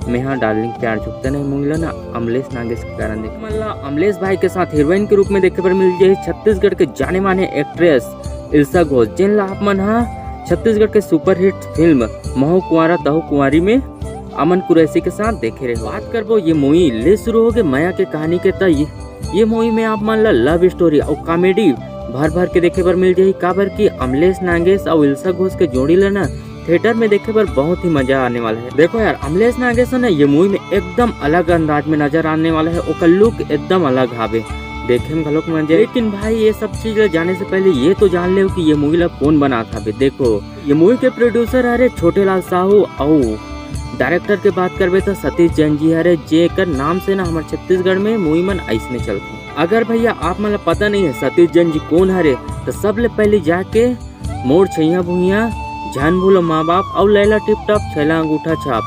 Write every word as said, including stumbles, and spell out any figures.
मेहा डार्लिंग प्यार झुकता नहीं मूवी ला ना अमलेश नागेश के कारण देखे। मन ला अमलेश भाई के साथ हीरोइन के रूप में देखे बर मिल जाही छत्तीसगढ़ के जाने माने एक्ट्रेस इल्सा घोष, जेन ला आप मन हा छत्तीसगढ़ के सुपरहिट फिल्म महू कुंवारा तहू कुंवारी में अमन कुरैशी के साथ देखे रहे। बात करबो ये मूवी ले शुरू हो गए मया के कहानी के, त ये, ये मूवी में आप मन ला लव स्टोरी और कॉमेडी भर भर के देखे बर मिल जाही, काबर कि अमलेश नागेश और इल्सा घोष के जोड़ी ला ना थिएटर में देखे बर बहुत ही मजा आने वाला है। देखो यार, अमलेश नागेश है ना, ये मूवी में एकदम अलग अंदाज में नजर आने वाला है। ओकर लुक एकदम अलग हावे, देखे में घलोक मजा। लेकिन भाई, ये सब चीज ला जाने से पहले ये तो जान ले कि ये मूवी ला कौन बनात हावे। देखो, ये मूवी के प्रोड्यूसर हरे छोटे लाल साहू, अउ डायरेक्टर के बात करबे तो सतीश जैन जी हरे, जेकर नाम से ना हमारे छत्तीसगढ़ में मूवी मन ऐसने चलते। अगर भैया आप मन ला पता नहीं है सतीश जैन जी कौन हरे, तो सबले पहले जाके मोर छैया भुइया, जान भूलो माँ बाप, अउ लैला टिप टॉप, छैला अंगूठा छाप,